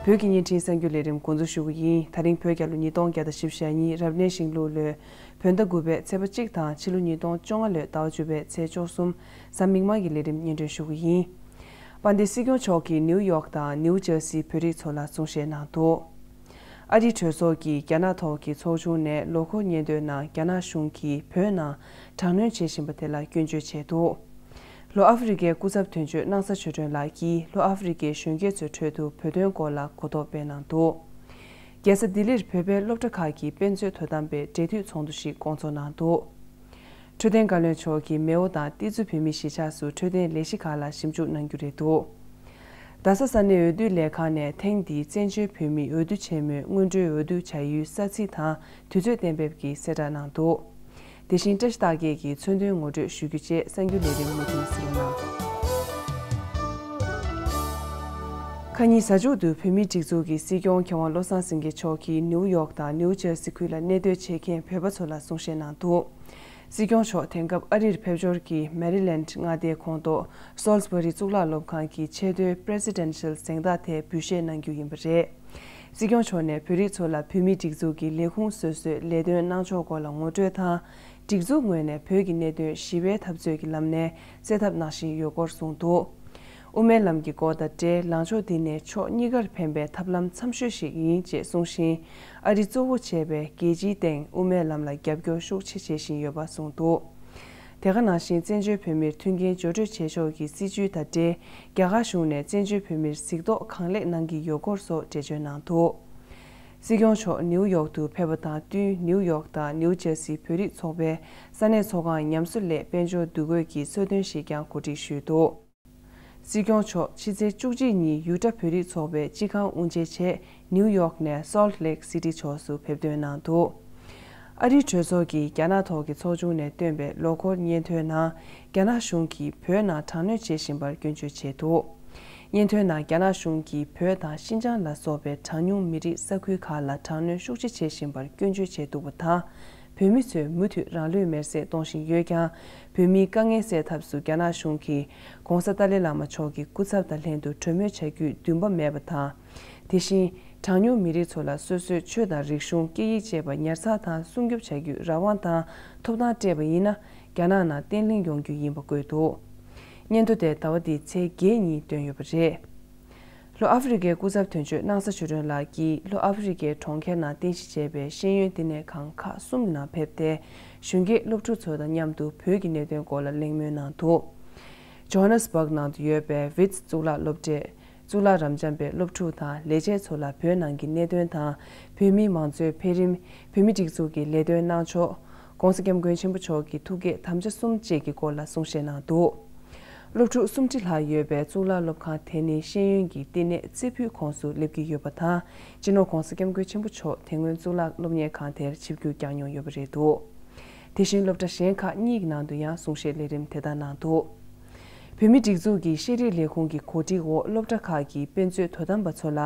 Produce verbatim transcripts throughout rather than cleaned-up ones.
བོད་ཀྱི་བརྙན་འཕྲིན་གསར་འགྱུར་ལས་རིམ་འགོ་འཛུགས་ཞུ་གི་ཡིན། དེ་རིང་བོད་རྒྱལ་ལོ་ཉིས་སྟོང་བརྒྱ་དང་བཞི་བཅུ་ཞེ་གཉིས་རབ་གནས་ཤིང་ལུག་ལོའི་བོད་ཟླ་དགུ་པའི་ཚེས་པ་གཅིག་དང་ཕྱི་ལོ་ཉིས་སྟོང་བཅོ་ལྔ་ལོའི་ཟླ་བ་བཅུ་པའི་ཚེས་བཅུ་གསུམ་གཟའ་མིག་དམར་གྱི་ལས་རིམ་སྙན་སྒྲོན་ཞུ་གི་ཡིན། དཔལ་ལྡན་སྲིད་སྐྱོང་མཆོག་གིས་ནིའུ་ཡོག་དང་ནིའུ་ཇར་སིའི་བོད་རིགས་ཚོ་ལ་གསུང་བཤད་གནང་འདུག་ཨ་རིའི་གྲོས་ཚོགས་ཀྱི་རྒྱ་ནག་ཐོག་གི་ཚོགས་ཆུང་ནས་ལོ་འཁོར་སྙན་ཐོའི་ནང་རྒྱ་ནག་གཞུང་གིས་བོད་ནང་དྲག་གནོན་བྱེད་བཞིན་པ་དེ་ལ་སྐྱོན་བརྗོད་བྱས་འདུག་ལྷོ་ཨ་ཧྥེ་རི་ཁའི་སྐུ་ཚབ་དོན་གཅོད་སྣང་ས་ཆོས་སྒྲོན་ལགས་ཀྱིས་ལྷོ་ཨ་ཧྥེ་རི་ཁའི་གཞོན་སྐྱེས་ཚོའི་ཁྲོད་དུ་བོད་དོན་སྐོར་ལ་གོ་རྟོགས་སྤེལ་གནང་འདུག་རྒྱལ་ས་ལྡི་ལིར་བོད་པའི་སློབ་གྲྭ་ཁག་གི་དཔེ་མཛོད་དོ་དམ་པའི་འབྲེལ་མཐུད་ཚོགས་འདུ་ཞིག་བསྐོང་ཚོགས་གནང་འདུག་འཕྲོད་བསྟེན་བཀའ་བློན་མཆོག་གིས་མེའོ་དང་ཏི་ཙུ་བོད་མིའི་གཞིས་ཆགས་སུ་འཕྲོད་བསྟེན་ལས་གཞི་ཁག་ལ་ཞིབ་འཇུག་གནང་རྒྱུ་རེད་འདུག་རྡ་ས་ས་གནས་འོས་བསྡུ་ལས་ཁང་ནས་ཐེངས་འདིའི་བཙན་བྱོལ་བོད་མིའི་འོས་བསྡུ་ཆེན་མོའི་སྔོན་འགྲོའི་འོས་བསྡུ་བྱ་ཡུལ་ས་ཚིགས་དང་དུས་ཚོད་གཏན་འབེབས་ཀྱི་གསལ་བསྒྲགས་གནང་འདུག་དེ་བཞིན་བཀྲ་ཤིས་རྟགས་བརྒྱད་ཀྱི་མཚོན་དོན་ངོ་སྤྲོད་ཞུ་རྒྱུ་བཅས་གསར་འགྱུར་ལས་རིམ་མུ་མཐུད་གསན་རོགས་གནང་། ཁ་ཉིན་གཟའ་མཇུག་ཏུ་བོད་མིའི་སྒྲིག་འཛུགས་ཀྱི་སྲིད་སྐྱོང་མཁས་དབང་བློ་བཟང་སེང་གེ་མཆོག་གིས་ནིའུ་ཡོག་དང་ནིའུ་ཇར་སི་ཁུལ་ལ་གནས་སྡོད་བྱེད་མཁན་བོད་པ་ཚོ་ལ་གསུང་བཤད་གནང་འདུག་སྲིད་སྐྱོང་མཆོག་དེང་སྐབས་ཨ་རིར་ཕེབས་འབྱོར་གྱིས་མེ་རི་ལེནཌ་མངའ་སྡེའི་ཁོངས་གཏོགས་སོལ་སི་བྷ་རི་གཙུག་ལག་སློབ་ཁང་གི་ཆེས་མཐོའི་Presidential་གཟེངས་རྟགས་དེ་འབུལ་བཞེས་གནང་རྒྱུ་ཡིན་པ་རེད། སྲིད་སྐྱོང་མཆོག་ནས་བོད་རིགས་ཚོ་ལ་བོད་མིའི་སྒྲིག་འཛུགས་ཀྱི་ལས་ཁུངས་སོ་སོས་ལས་དོན་གནང་ཕྱོགས་སྐོར་ལ་ངོ་སྤྲོད་དང་། སྒྲིག་འཛུགས་ངོས་ནས་བོད་ཀྱི་གནད་དོན་ཞི་བའི་འཐབ་རྩོད་ཀྱི་ལམ་ནས་སེལ་ཐབས་གནང་བཞིན་ཡོད་སྐོར་གསུངས་འདུག་དབུ་མའི་ལམ་གྱི་སྐོར་དང་འབྲེལ་ལངས་ཕྱོགས་འདི་ནས་ཕྱོགས་གཉིས་ཀར་ཕན་པའི་ཐབས་ལམ་འཚམ་ཤོས་ཤིག་ཡིན་ཅེས་གསུངས་ཤིང་། ཨ་རི་གཙོ་བོ་བྱས་པའི་རྒྱལ་སྤྱིའི་སྟེང་དབུ་མའི་ལམ་ལ་རྒྱབ་སྐྱོར་ཤུགས་ཆེ་བྱེད་བཞིན་ཡོད་པ་གསུངས་འདུག་དེ་ག་ནང་བཞིན་བཙན་བྱོལ་བོད་མིར་མཐུན་རྐྱེན་སྦྱོར་སྤྲོད་བྱེད་ཕྱོགས་ཀྱི་སྲིད་བྱུས་དང་འབྲེལ་རྒྱ་གར་གཞུང་ནས་བཙན་བྱོལ་བོད་མིར་གཟིགས་རྟོག་གང་ལེགས་གནང་གི་ཡོད་སྐོར་སོགས་འགྲེལ་བརྗོད་གནང་འདུག་སྲིད་སྐྱོང་མཆོག་ནིའུ་ཡོག་ཏུ་ཕེབས་པ་དང་བསྟུན་ནིའུ་ཡོག་དང་ནིའུ་ཇར་སིའི་བོད་རིགས་ཚོགས་པའི་ས་གནས་ཚོགས་ཁང་ཉམས་གསོ་སླད་དཔལ་འབྱོར་འདུ་འགོད་ཀྱི་གསོལ་སྟོན་ཞིག་ཀྱང་གོ་སྒྲིག་ཞུས་འདུག་སྲིད་སྐྱོང་མཆོག་ཕྱི་ཚེས་བཅུ་གཅིག་ཉིན་ཡུ་ཊ་བོད་རིགས་ཚོགས་པའི་སྤྱི་ཁང་དབུ་འབྱེད་ཆེད་ནིའུ་ཡོག་ནས་སོལ་ཊི་ལེག་སི་ཊི་ཕྱོགས་སུ་ཕེབས་ཐོན་གནང་འདུག་ཨ་རིའི་གྲོས་ཚོགས་ཀྱིས་རྒྱ་ནག་ཐོག་གི་ཚོགས་ཆུང་ནས་བཏོན་པའི་ལོ་འཁོར་སྙན་ཐོའི་ནང་རྒྱ་ནག་གཞུང་གིས་བོད་ནང་དྲག་གནོན་བྱེད་བཞིན་པར་སྐྱོན་བརྗོད་བྱས་འདུག་སྙན་ཐོའི་ནང་རྒྱ་ནག་གཞུང་གིས་བོད་དང་ཤིན་ཅང་ལ་སོགས་པའི་གྲངས་ཉུང་མི་རིགས་ས་ཁུལ་ཁག་ལ་དྲག་གནོན་ཤུགས་ཆེ་བྱེད་བཞིན་པར་སྐྱོན་བརྗོད་བྱས་འདུག་པ་དང་། བོད་མི་ཚོས་མུ་མཐུད་རང་ལུས་མེར་སྲེག་གཏོང་བཞིན་ཡོད་ཀྱང་། བོད་མིའི་དཀའ་ངལ་སེལ་ཐབས་སུ་རྒྱ་ནག་གཞུང་གིས་༧གོང་ས་ཏཱ་ལའི་བླ་མ་མཆོག་གི་སྐུ་ཚབ་དང་ལྷན་དུ་གྲོས་མོལ་བྱ་རྒྱུའི་འདུན་པ་མེད་པ་དང་། དེ་བཞིན། གྲངས་ཉུང་མི་རིགས་ཚོ་ལ་སོ་སོའི་ཆོས་དང་རིག་གཞུང་། སྐད་ཡིག་བཅས་པ་ཉར་ཚགས་དང་སྲུང་སྐྱོབ་བྱ་རྒྱུའི་རང་དབང་དང་ཐོབ་ཐང་སྤྲད་པ་ཡིན་ན། རྒྱ་ནག་ནང་བརྟན་ལྷིང་ཡོང་རྒྱུ་ཡིན་པ་བཀོད་འདུག་སྙན་ཐོ་དེ་ཟླ་བ་འདིའི་ཚེས་བརྒྱད་ཉིན་བཏོན་ཡོད་པ་རེད། ལྷོ་ཨ་ཧྥེ་རི་ཁའི་སྐུ་ཚབ་དོན་གཅོད་སྣང་ས་ཆོས་སྒྲོན་ལགས་ཀྱིས་ལྷོ་ཨ་ཧྥེ་རི་ཁའི་གྲོང་ཁྱེར་ནང་རྟེན་གཞི་བྱས་པའི་ཤེས་ཡོན་བསྟི་གནས་ཁང་ཁག་གསུམ་ནང་ཕེབས་ཏེ། གཞོན་སྐྱེས་སློབ་ཕྲུག་ཚོ་དང་མཉམ་དུ་བོད་ཀྱི་གནད་དོན་སྐོར་ལ་གླེང་མོལ་གནང་འདུག་ཇོ་ཧ་ནེ་སི་བྷག་ནང་དུ་ཡོད་པའི་ཝིཊ་གཙུག་ལག་སློབ་གྲྭའི་གཙུག་ལག་རབ་འབྱམས་པའི་སློབ་ཕྲུག་དང་ལས་བྱེད་ཚོ་ལ་བོད་ནང་གི་གནད་དོན་དང་། བོད་མིའི་མང་གཙོའི་འཕེལ་རིམ། བོད་མིའི་སྒྲིག་འཛུགས་ཀྱི་ལས་དོན་གནང་ཕྱོགས། ༸གོང་ས་༸སྐྱབས་མགོན་ཆེན་པོ་མཆོག་གི་ཐུགས་བསྐྱེད་དམ་བཅའ་གསུམ་བཅས་ཀྱི་སྐོར་ལ་གསུང་བཤད་གནང་འདུག་སློབ་ཕྲུག་སུམ་ཁྲི་ལྷག་ཡོད་པའི་གཙུག་ལག་སློབ་ཁང་དེ་ནི་ཤེས་ཡོན་གྱི་བསྟི་གནས་རྩེ་ཕུད་ཁོངས་སུ་སླེབས་ཀྱི་ཡོད་པ་དང་། སྤྱི་ནོར་༸གོང་ས་༸སྐྱབས་མགོན་ཆེན་པོ་མཆོག་དེ་སྔོན་གཙུག་ལག་སློབ་གཉེར་ཁང་དེར་ཆིབས་བསྒྱུར་བསྐྱངས་མྱོང་ཡོད་པ་རེད་འདུག་དེ་བཞིན་སློབ་གྲྭ་གཞན་ཁག་གཉིས་ཀྱི་ནང་དུ་ཡང་གསུང་བཤད་ལས་རིམ་དེ་ལྟར་གནང་འདུག་བོད་མིའི་སྒྲིག་འཛུགས་ཀྱི་ཤེས་རིག་ལས་ཁུངས་ཀྱི་གོ་སྒྲིག་འོག་སློབ་གྲྭ་ཁག་གི་དཔེ་མཛོད་དོ་དམ་པ་ཚོ་ལ་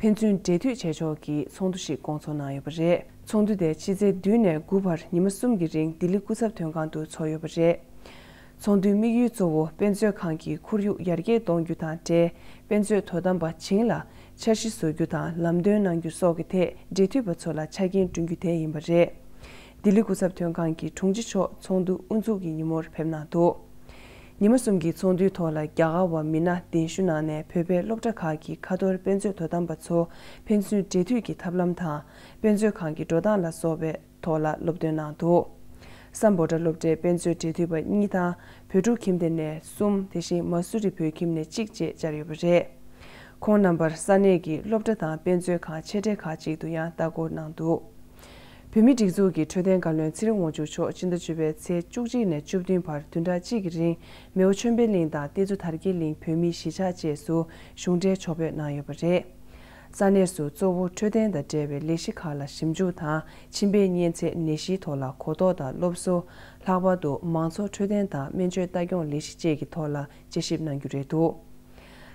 ཕན་ཚུན་འབྲེལ་མཐུད་བྱེད་ཕྱོགས་ཀྱི་ཚོགས་འདུ་ཞིག་བསྐོང་ཚོགས་གནང་ཡོད་པ་རེད། ཚོགས་འདུ་དེ་ཕྱི་ཚེས་བདུན་ནས་དགུ་བར་ཉི་མ་གསུམ་གྱི་རིང་ལྡི་ལི་སྐུ་ཚབ་དོན་ཁང་དུ་འཚོགས་ཡོད་པ་རེད། ཚོགས་འདུའི་དམིགས་ཡུལ་གཙོ་བོ་དཔེ་མཛོད་ཁང་གི་ཁོར་ཡུག་ཡར་རྒྱས་གཏོང་རྒྱུ་དང་འབྲེལ། དཔེ་མཛོད་དོ་དམ་པ་བྱིངས་ལ་འཆར་གཞི་བཟོ་རྒྱུ་དང་ལམ་སྟོན་གནང་རྒྱུ་སོགས་ཀྱི་ཐད་འབྲེལ་མཐུད་པ་ཚོ་ལ་ཆ་རྐྱེན་བསྐྲུན་རྒྱུ་དེ་ཡིན་པ་རེད། ལྡི་ལི་སྐུ་ཚབ་དོན་ཁང་གི་དྲུང་ཆེ་མཆོག་ཚོགས་འདུ་དབུ་འཛུགས་ཀྱི་ཉིན་མོར་ཕེབས་གནང་འདུག་ཉི་མ་གསུམ་གྱི་ཚོགས་འདུའི་ཐོག་ལ་རྒྱ་གར་བ་མི་སྣ་གདན་ཞུ་གནང་ནས་བོད་པའི་སློབ་གྲྭ་ཁག་གི་ཁ་ཐོར་དཔེ་མཛོད་དོ་དམ་པ་ཚོ་ཕན་ཚུན་འབྲེལ་མཐུད་ཀྱི་ཐབས་ལམ་དང་། དཔེ་མཛོད་ཁང་གི་འགྲོ་སྟངས་ལ་སོགས་པའི་ཐོག་ལ་སློབ་སྟོན་གནང་འདུག་སམ་བྷོ་ཊ་སློབ་གྲྭའི་དཔེ་མཛོད་འབྲེལ་མཐུད་པ་གཉིས་དང་། བོད་ཕྲུག་ཁྱིམ་སྡེ་ནས་གསུམ། དེ་བཞིན་མ་སུ་རི་བོད་ཁྱིམ་ནས་གཅིག་བཅས་བཅར་ཡོད་པ་རེད། ཁོང་རྣམ་པར་ས་གནས་ཀྱི་སློབ་གྲྭ་དང་དཔེ་མཛོད་ཁང་ཆེ་གྲས་ཁག་ཅིག་ཏུ་ཡང་ལྟ་སྐོར་གནང་འདུག་བོད་མིའི་སྒྲིག་འཛུགས་ཀྱི་འཕྲོད་བསྟེན་བཀའ་བློན་ཚེ་རིང་དབང་ཕྱུག་མཆོག་སྤྱི་ཟླ་བཅུ་པའི་ཚེས་བཅུ་གཅིག་ནས་བཅུ་བདུན་བར་བདུན་ཕྲག་གཅིག་གི་རིང་མེའོ་ཆོས་འཕེལ་གླིང་དང་གཏེར་མཛོད་དར་རྒྱས་གླིང་བོད་མིའི་གཞིས་ཆགས་བཅས་སུ་གཞུང་འབྲེལ་ཕྱོགས་ཕེབས་གནང་ཡོད་པ་རེད། ས་གནས་སུ་གཙོ་བོ་འཕྲོད་བསྟེན་དང་འབྲེལ་བའི་ལས་གཞི་ཁག་ལ་ཞིབ་འཇུག་དང་། མཆིན་པའི་གཉན་ཚད་ནད་གཞིའི་ཐོག་ལ་གོ་རྟོགས་དང་སློབ་གསོ། ལྷག་པར་དུ་མང་ཚོགས་འཕྲོད་བསྟེན་དང་སྨན་བཅོས་ལྟ་སྐྱོང་ལས་གཞི་བཅས་ཀྱི་ཐོག་ལ་དཔྱད་ཞིབ་གནང་རྒྱུ་རེད་འདུག་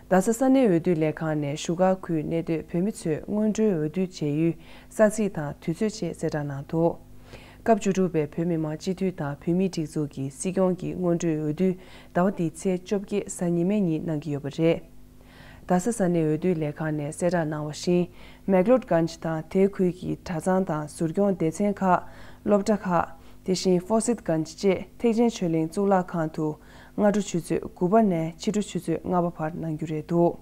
རྡ་ས་ས་གནས་འོས་བསྡུ་ལས་ཁང་ནས་བཞུགས་སྒར་ཁུལ་གནས་སྡོད་བོད་མི་ཚོས་སྔོན་འགྲོའི་འོས་བསྡུ་བྱེད་ཡུལ་ས་ཚིགས་དང་དུས་ཚོད་བཅས་གསལ་བསྒྲགས་གནང་འདུག་སྐབས་བཅུ་དྲུག་པའི་བོད་མི་མང་སྤྱི་འཐུས་དང་བོད་མིའི་སྒྲིག་འཛུགས་ཀྱི་སྲིད་སྐྱོང་གི་སྔོན་འགྲོའི་འོས་བསྡུ་ཟླ་བ་འདིའི་ཚེས་བཅོ་བརྒྱད་གཟའ་ཉི་མའི་ཉིན་གནང་གི་ཡོད་པ་རེད། རྡ་ས་ས་གནས་འོས་བསྡུ་ལས་ཁང་ནས་གསལ་བསྒྲགས་གནང་བ་བཞིན། མེག་ལོད་གྷན་ཇི་དང་དེའི་ཁུལ་གྱི་གྲྭ་ཚང་དང་ཟུར་སྐྱོང་སྡེ་ཚན་ཁག་སློབ་གྲྭ་ཁག་དེ་བཞིན་ཧྥོ་སིད་གྷན་ཇི་བཅས་ཐེག་ཆེན་ཆོས་གླིང་གཙུག་ལག་ཁང་དུ་སྔ་དྲོ་ཆུ་ཚོད་དགུ་པ་ནས་ཕྱི་དྲོ་ཆུ་ཚོད་ལྔ་པ་བར་གནང་རྒྱུ་རེད་འདུག་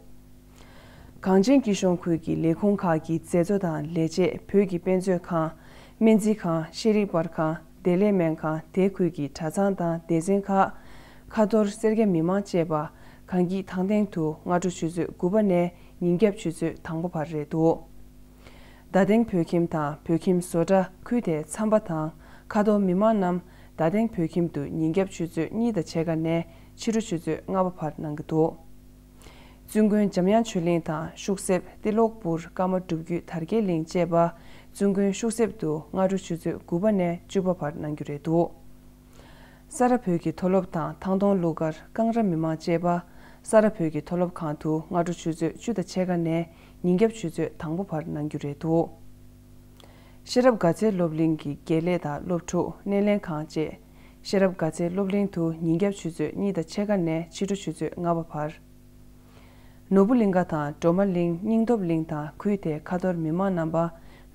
གངས་ཅན་སྐྱིད་གཤོངས་ཁུལ་གྱི་ལས་ཁུངས་ཁག་གི་མཛད་གཙོ་དང་ལས་བྱེད། བོད་ཀྱི་དཔེ་མཛོད་ཁང་། སྨན་རྩིས་ཁང་། ཤེས་རིག་པར་ཁང་། བདེ་ལེགས་སྨན་ཁང་། དེ་ཁུལ་གྱི་གྲྭ་ཚང་དང་སྡེ་ཚན་ཁག་ཁ་ཐོར་སེར་སྐྱ་མི་མང་བཅས་པ་གངས་སྐྱིད་ཐང་སྟེང་དུ་སྔ་དྲོ་ཆུ་ཚོད་དགུ་པ་ནས་ཉིན་རྒྱབ་ཆུ་ཚོད་དང་པོ་བར་རེད་འདུག་རྡ་སྟེང་བོད་ཁྱིམ་དང་བོད་ཁྱིམ་བཟོ་གྲྭ་ཁུལ་དེ་འཚམ་པ་དང་། ཁ་ཐོར་མི་མང་རྣམས་རྡ་སྟེང་བོད་ཁྱིམ་དུ་ཉིན་རྒྱབ་ཆུ་ཚོད་གཉིས་དང་ཕྱེད་ཀ་ནས་ཕྱི་དྲོ་ཆུ་ཚོད་ལྔ་པ་བར་གནང་གི་འདུག་བཙུན་དགོན་འཇམ་དབྱངས་ཆོས་གླིང་དང་ཤུག་གསེབ། ཏི་ལོག་པུར། ཀརྨ་སྒྲུབ་བརྒྱུད་དར་རྒྱས་གླིང་བཅས་པ་བཙུན་དགོན་ཤུག་གསེབ་ཏུ་སྔ་དྲོ་ཆུ་ཚོད་དགུ་པ་ནས་བཅུ་པ་བར་གནང་རྒྱུ་རེད་འདུག་ས་རཱ་བོད་ཀྱི་མཐོ་སློབ་དང་ཐང་སྟོང་གླུ་གར། ཀང་ར་མི་མང་བཅས་པ་ས་རཱ་བོད་ཀྱི་མཐོ་སློབ་ཁང་དུ་སྔ་དྲོ་ཆུ་ཚོད་བཅུ་དང་ཕྱེད་ཀ་ནས་ཉིན་རྒྱབ་ཆུ་ཚོད་དང་པོ་བར་གནང་རྒྱུ་རེད་འདུག་ཤེས་རབ་དགའ་ཚལ་སློབ་གླིང་གི་དགེ་ལས་དང་སློབ་ཕྲུག་སྣེ་ལེན་ཁང་བཅས་ཤེས་རབ་དགའ་ཚལ་སློབ་གླིང་དུ་ཉིན་རྒྱབ་ཆུ་ཚོད་གཉིས་དང་ཕྱེད་ཀ་ནས་ཕྱི་དྲོ་ཆུ་ཚོད་ལྔ་པ་བར། ནོར་བུ་གླིང་ཁ་དང་སྒྲོལ་མ་གླིང་། སྙིང་སྟོབས་གླིང་དང་ཁུལ་དེའི་ཁ་ཐོར་མི་མང་རྣམ་པ་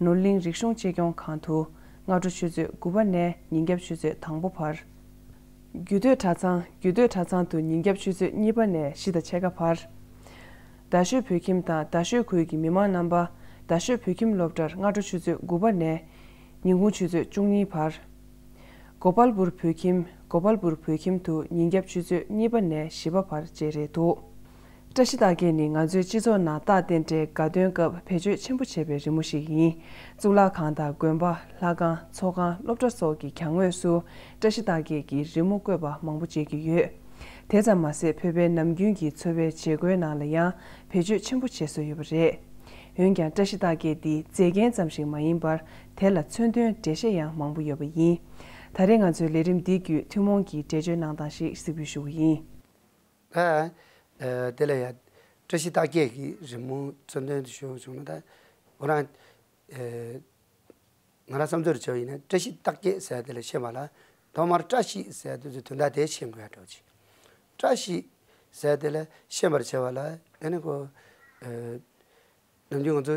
ནོར་གླིང་རིག་གཞུང་གཅེས་སྐྱོང་ཁང་དུ་སྔ་དྲོ་ཆུ་ཚོད་དགུ་པ་ནས་ཉིན་རྒྱབ་ཆུ་ཚོད་དང་པོ་བར། རྒྱུད་སྟོད་གྲྭ་ཚང་། རྒྱུད་སྟོད་གྲྭ་ཚང་དུ་ཉིན་རྒྱབ་ཆུ་ཚོད་གཉིས་པ་ནས་བཞི་དང་ཕྱེད་ཀ་བར། རྡ་ཤོད་བོད་ཁྱིམ་དང་རྡ་ཤོད་ཁུལ་གྱི་མི་མང་རྣམ་པ་རྡ་ཤོད་བོད་ཁྱིམ་སློབ་གྲྭར་སྔ་དྲོ་ཆུ་ཚོད་དགུ་པ་ནས་ཉིན་གུང་ཆུ་ཚོད་བཅུ་གཉིས་བར། གོ་པལ་པུར་བོད་ཁྱིམ། གོ་པལ་པུར་བོད་ཁྱིམ་དུ་ཉིན་རྒྱབ་ཆུ་ཚོད་གཉིས་པ་ནས་བཞི་པ་བར་བཅས་རེད་འདུག་བཀྲ་ཤིས་རྟགས་བརྒྱད་ནི་ང་ཚོའི་སྤྱི་ཚོགས་ནང་རྟགས་རྟེན་འབྲེལ་དགའ་སྟོན་སྐབས་བེད་སྤྱོད་ཆེན་པོ་བྱེད་པའི་རི་མོ་ཞིག་ཡིན། གཙུག་ལག་ཁང་དང་དགོན་པ། ལྷ་ཁང་། ཚོགས་ཁང་། སློབ་གྲྭ་སོགས་ཀྱི་གྱང་ངོས་སུ་བཀྲ་ཤིས་རྟགས་བརྒྱད་ཀྱི་རི་མོ་བཀོད་པ་མང་པོ་མཇལ་རྒྱུ་ཡོད། དེ་ཙམ་མ་ཟད། བོད་པའི་ནམ་རྒྱུན་གྱི་འཚོ་བའི་བྱེད་སྒོའི་ནང་ལ་ཡང་བེད་སྤྱོད་ཆེན་པོ་བྱེད་སྲོལ་ཡོད་པ་རེད། འོན་ཀྱང་། བཀྲ་ཤིས་རྟགས་བརྒྱད་འདི་མཛེས་རྒྱན་ཙམ་ཞིག་མ་ཡིན་པར། དེ་ལ་མཚོན་དོན་འགྲེལ་བཤད་ཡང་མང་པོ་ཡོད་པ་ཡིན། ད་རེས་ང་ཚོའི་ལས་རིམ་འདི་བརྒྱུད་ཐུན་མོང་གི་འགྲེལ་བརྗོད་གནང་སྟངས་ཤིག་གཟིགས་འབུལ་ཞུ་གི་ཡིན། ད། ཨ། དེ་ལ་ཡང་བཀྲ་ཤིས་རྟགས་བརྒྱད་ཀྱི་རི་མོ་མཚོན་དོན་དུ་ཞུ་བྱུང་ན། ད་ཁོ་རང་། ཨ། ང་རང་བསམ་ཚུལ་བྱས་པ་ཡིན་ན། བཀྲ་ཤིས་རྟགས་བརྒྱད་ཟེར་དེ་ལ་ཤེས་པ་ལ། ཐོག་མར་བཀྲ་ཤིས་ཟེར་དེ་ཚོའི་དོན་དག་དེ་ཤེས་དགོས་ཡ་འདྲ་བོ་ཅིག་བཀྲ་ཤིས་ཟེར་དེ་ལ་ཤེས་པར་བྱ་བ་ལ། ཨ་ནི་ཁོ། ཨ། ནམ་རྒྱུན་ང་ཚོ་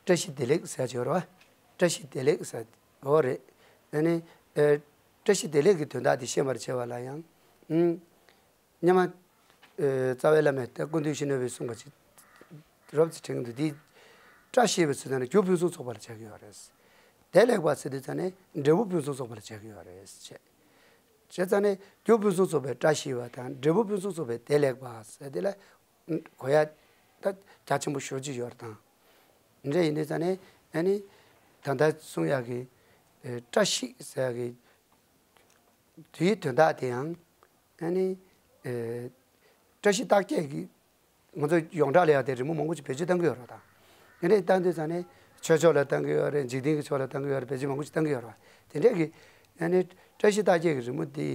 བཀྲ་ཤིས་བདེ་ལེགས་ཟེར་གྱི་ཡོད་རེད་བ། བཀྲ་ཤིས་བདེ་ལེགས་ཟེར། འོ་རེད། ཨ་ནི། ཨ། བཀྲ་ཤིས་བདེ་ལེགས་ཀྱི་དོན་དག་དེ་ཤེས་པར་བྱ་བ་ལ་ཡང་། ཨུམ། སྔོན་མ། ཨ། རྩ་བའི་བླ་མས་ད་སྐུ་མདུན་ཞི་གནས་པས་གསུངས་པ་ཅིག་རོབ་ཙམ་དྲན་གྱི་འདུག་འདི་བཀྲ་ཤིས་པའི་ཚུལ་དང་ནི་རྒྱུ་ཕུན་སུམ་ཚོགས་པ་ལ་བྱ་གི་ཡོད་རེད། བདེ་ལེགས་པ་ཟེར་དུས་ཙང་ནས་འབྲས་བུ་ཕུན་སུམ་ཚོགས་པ་ལ་བྱ་གི་ཡོད་རེད་ཅེས། བྱས་ཙང་ནས་རྒྱུ་ཕུན་སུམ་ཚོགས་པའི་བཀྲ་ཤིས་པ་དང་འབྲས་བུ་ཕུན་སུམ་ཚོགས་པའི་བདེ་ལེགས་པ་ཟེར་དེ་ལ་གོ་ཡ་ད་རྒྱ་ཆེན་པོ་ཞེ་པོ་ཅིག་ཡོད་རེད་དང་། འདྲ་ཡིན་དུས་ཙང་ནས་ཨ་ནི་ད་ལྟ་གསུང་ཡག་གི་ཨེ་བཀྲ་ཤིས་ཟེར་ཡག་གི་དེའི་དོན་དག་དེ་ཡང་ཨ་ནི་ཨེ་བཀྲ་ཤིས་རྟགས་བརྒྱད་ཀྱི་ང་ཚོ་ཡོངས་གྲགས་ལ་ཡང་དེ་རི་མོ་མང་པོ་ཅིག་བེད་སྤྱོད་གཏང་གི་ཡོད་རེད་དང་། དེ་འདྲ་གཏང་དུས་ཙང་ནས་ཆོས་ཕྱོགས་ལ་གཏང་གི་ཡོད་རེད། འཇིག་རྟེན་གྱི་ཕྱོགས་ལ་གཏང་གི་ཡོད་རེད། བེད་སྤྱོད་མང་པོ་ཅིག་གཏང་གི་ཡོད་རེད་བ། དེ་འདྲ་གི་ཨ་ནི་བཀྲ་ཤིས་རྟགས་བརྒྱད་ཀྱི་རི་མོ་དེ་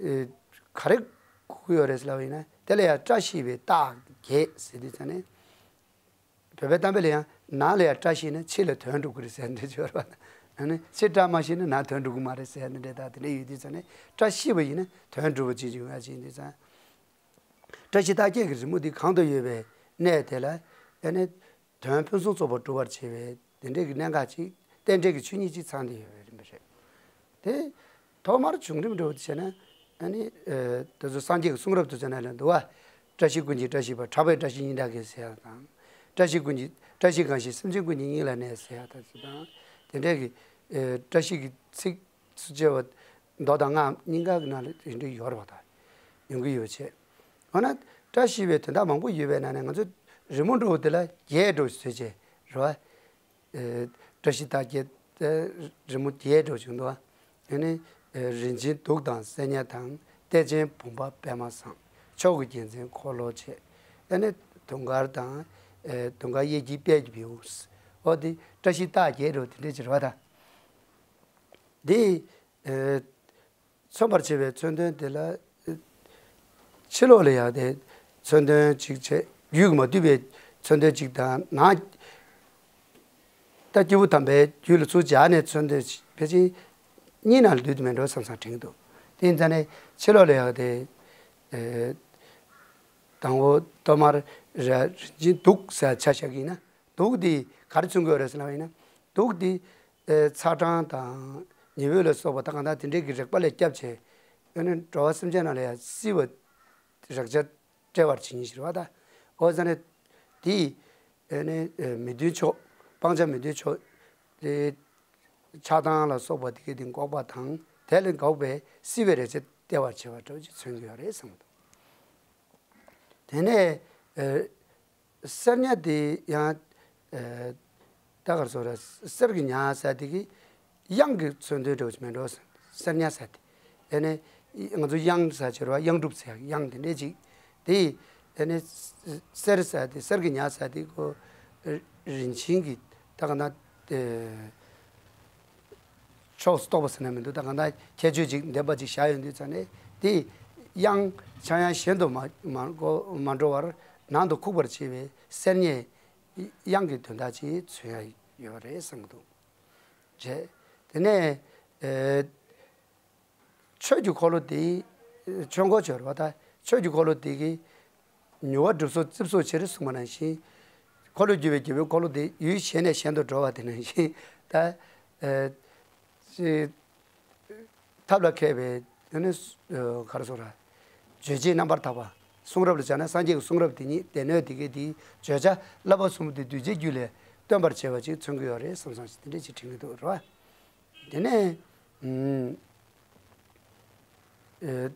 ཨེ་ག་རེ་གོ་གི་ཡོད་རེད་ཟེར་ལབ་པ་ཡིན་ན། དེ་ལ་ཡང་བཀྲ་ཤིས་པའི་རྟགས་བརྒྱད་ཟེར་དུས་ཙང་ནས། བོད་པའི་གཏམ་དཔེ་ལ་ཡང་ནང་ལ་ཡང་བཀྲ་ཤིས་ན་ཕྱི་ལ་དོན་འགྲུབ་ཀྱི་རེད་ཟེར་འདྲ་ཅིག་ཡོད་རེད་བ། ཨ་ནི་ཕྱི་བཀྲ་མ་ཤིས་ན་ནང་དོན་འགྲུབ་ཀྱི་མ་རེད་ཟེར་ནི་འདྲ། ད་དེ་འདྲ་ཡོད་དུས་ཙང་ནས་བཀྲ་ཤིས་པ་ཡིན་ན་དོན་འགྲུབ་པ་ཅིག་ཡོང་ཡ་ཅིག་ཡིན་དུས་ཙང་། བཀྲ་ཤིས་རྟགས་བརྒྱད་ཀྱི་རི་མོ་འདི་གང་དུ་ཡོད་པའི་གནས་དེ་ལ་ཨ་ནི་དོན་ཕུན་སུམ་ཚོགས་པར་འགྲུབ་པར་བྱེད་པའི་དེ་འདྲའི་གི་གནད་འགག་ཅིག་རྟེན་འབྲེལ་གྱི་ཆོས་ཉིད་ཅིག་ཚང་སྟེ་ཡོད་པའི་རིམ་པ་རེད། དེ་ཐོག་མར་བྱུང་རིམ་འདྲ་བོ་བྱས་ན། ཨ་ནི་ཨ་དེ་ཚོ་སངས་རྒྱས་ཀྱི་གསུང་རབ་ཏུ་བྱས་ན་ལ་འདུག་བ། བཀྲ་ཤིས་ཀུན་གྱི་བཀྲ་ཤིས་པ། གྲགས་པའི་བཀྲ་ཤིས་སྙིང་ཁྲག་གིས་ཟེར་ཡ་དང་། བཀྲ་ཤིས་ཀུན་གྱི་བཀྲ་ཤིས་གང་ཞིག་སེམས་ཅན་ཀུན་གྱི་སྙིང་ལ་གནས་ཟེར་ཡ་དང་། དེ་འདྲའི་གི་ཨ་བཀྲ་ཤིས་ཀྱི་ཚིག་སུ་བཅས་པ་མདོ་དང་སྔགས་གཉིས་ཀ་གི་ནང་ལ་དེ་འདྲ་ཡོད་རེད་བ། ད་ཡོང་གི་ཡོད་བྱས། འོ་ན་བཀྲ་ཤིས་པའི་དོན་དག་མང་པོ་ཡོད་པའི་ནང་ནས་ང་ཚོ་རི་མོ་འདྲ་བོ་དེ་ལ་བརྒྱད་འདྲ་བོ་བཟོས་བྱས་རེད་བ། ཨེ་བཀྲ་ཤིས་རྟགས་བརྒྱད་དེ་རི་མོ་བརྒྱད་འདྲ་བོ་བྱུང་འདུག་ཨ་ནི་ཨེ་རིན་ཆེན་གདུགས་དང་སེར་ཉ་དང་། གཏེར་ཆེན་བུམ་པ་པདྨ་བཟང་། མཆོག་གི་རྒྱལ་མཚན་འཁོར་ལོ་ཆེ། ཨ་ནི་དུང་དཀར་དང་། ཨེ་དུང་དཀར་གཡས་འཁྱིལ་དཔལ་གྱི་བེའུ། འོ་དེ་བཀྲ་ཤིས་རྟགས་བརྒྱད་འདྲ་བོ་དེ་འདྲ་ཅིག་རེད་བ་ད། འདི་ཨེ་མཚོན་པར་བྱེད་པའི་མཚོན་དོན་དེ་ལ། ཕྱི་ལོགས་ལ་ཡང་དེ་མཚོན་དོན་གཅིག་བྱས། རྒྱུད་ཀྱིས་མ་བསྡུས་པའི་མཚོན་དོན་གཅིག་དང་། ནང་ད་སྐྱེས་བུ་དམ་པའི་རྒྱུད་ལ་ཚུར་སྦྱར་ནས་མཚོན་དོན་ཕལ་ཆེར་གཉིས་ནང་ལ་འདུས་མེད་འགྲོ་བསམ་བསམ་དྲན་གྱི་འདུག་དེ་ཡིན་ཙང་ནས་ཕྱི་ལོགས་ལ་ཡང་དེ། ཨེ། དང་པོ་ཐོག་མར་ ར་རིན་ཆེན་གདུགས་ཟེར་ཆ་བཞག་གི་ཡིན་ན། གདུགས་འདི་ག་རེ་མཚོན་གྱི་ཡོད་རེད་ཟེར་ལབ་པ་ཡིན་ན། གདུགས་འདི་ཨེ་ཚ་གྲང་དང་ཉི་འོད་ལ་སོགས་པ་ད་གང་ལྟར་དེ་འདྲའི་གི་རེག་པ་ལས་བསྐྱབས་བྱས། ཨ་ནི་འགྲོ་བ་སེམས་ཅན་རྣམས་ལ་ཡང་བསིལ་བ་རེག་བྱ་སྤྲད་པར་བྱེད་ཉིད་ཟེར་བ་དང་། འོ་ཙ་ནས་དེ་ཨ་ནི་ཨེ་མི་མཐུན་ཕྱོགས། སྤང་བྱ་མི་མཐུན་ཕྱོགས་དེ། ཆགས་སྡང་ལ་སོགས་པ་དེ་གའི་དེ་འགོག་པ་དང་། དེ་ལས་འགོག་པའི་བསིལ་བའི་རེག་བྱ་སྟེར་བར་བྱེད་པ་འདྲ་བོ་ཅིག་མཚོན་གྱི་ཡོད་རེད་བསམ་གྱི་འདུག་དེ་ནས་ཨ་གསེར་ཉ་དེ་ཡང་ཨ་ད་ག་རེ་ཟེར་ར། གསེར་གྱི་ཉ་ཟེར་དེ་གི་དབྱངས་ཀྱི་མཚོན་དོན་འདྲ་བོ་ཅིག་མེད་འགྲོ། གསེར་ཉ་ཟེར་དེ། ཨ་ནི་ང་ཚོ་དབྱངས་ཟེར་བྱས་ར། དབྱངས་གྲུབ་ཟེར་དབྱངས་དེ་འདྲས་ཅིག་དེ་ཨ་ནི་གསེར་ཟེར་དེ། གསེར་གྱི་ཉ་ཟེར་དེ་ཁོ་རིན་ཆེན་གྱི་ད་ག་ན་དེ་ཕྱོགས་སུ་གཏོགས་པ་ཟེར་ན་མི་འདུག་ད་ག་ན་ཁྱད་ཆོས་ཅིག་ལྡན་པ་ཅིག་བཞག་ཡོང་དུས་ཙ་ནས། དེ་དབྱངས་ཆག་ཡང་གཞན་དུ་མ་མ་འགྲོ་བར་ནང་དུ་ཁུག་པར་བྱེད་པའི་གསེར་ཉའི་དབྱངས་ཀྱི་དོན་དག་ཅིག་མཚོན་ཡ་ཡོད་རེད་བསམ་གྱི་འདུག་བྱས། དེ་ནས་ཨེ་ཆོས་ཀྱི་འཁོར་ལོ་དེ། ཆོས་འཁོར་ཆོས་རེད་པ། ད་ཆོས་ཀྱི་འཁོར་ལོ་དེ་གི་མྱུར་བ་སྒྲུབ་སོགས་རྩིབས་སོགས་ཕྱིར་གསུངས་པ་ནང་བཞིན། འཁོར་ལོས་སྒྱུར་བའི་རྒྱལ་པོའི་འཁོར་ལོ་དེ་ཡུལ་གཞན་ནས་གཞན་དུ་འགྲོ་བ་དེ་ནང་བཞིན། ད་ཨེ་ཅི་ཐབས་ལ་མཁས་པའི་དེ་ནི་ཨེ་ག་རེ་ཟེར་ར། རྗོད་བྱེད་རྣམ་པར་དག་པ། གསུང་རབ་ལ་སྦྱར་ན་སངས་རྒྱས་ཀྱི་གསུང་རབ་དེ་ཉིད་སྡེ་སྣོད་དེ་གའི་དེའི་བརྗོད་བྱ་བསླབ་པ་གསུམ་པོ་དེ་གདུལ་བྱའི་རྒྱུད་ལས་སྟོན་པར་བྱེད་པ་ཅིག་མཚོན་གྱི་ཡོད་རེད་བསམ་བསམ་ཞིག་དེ་འདྲས་ཅིག་དྲན་གྱི་འདུག་རེད་པ། དེ་ནས་ཨུམ་ཨེ་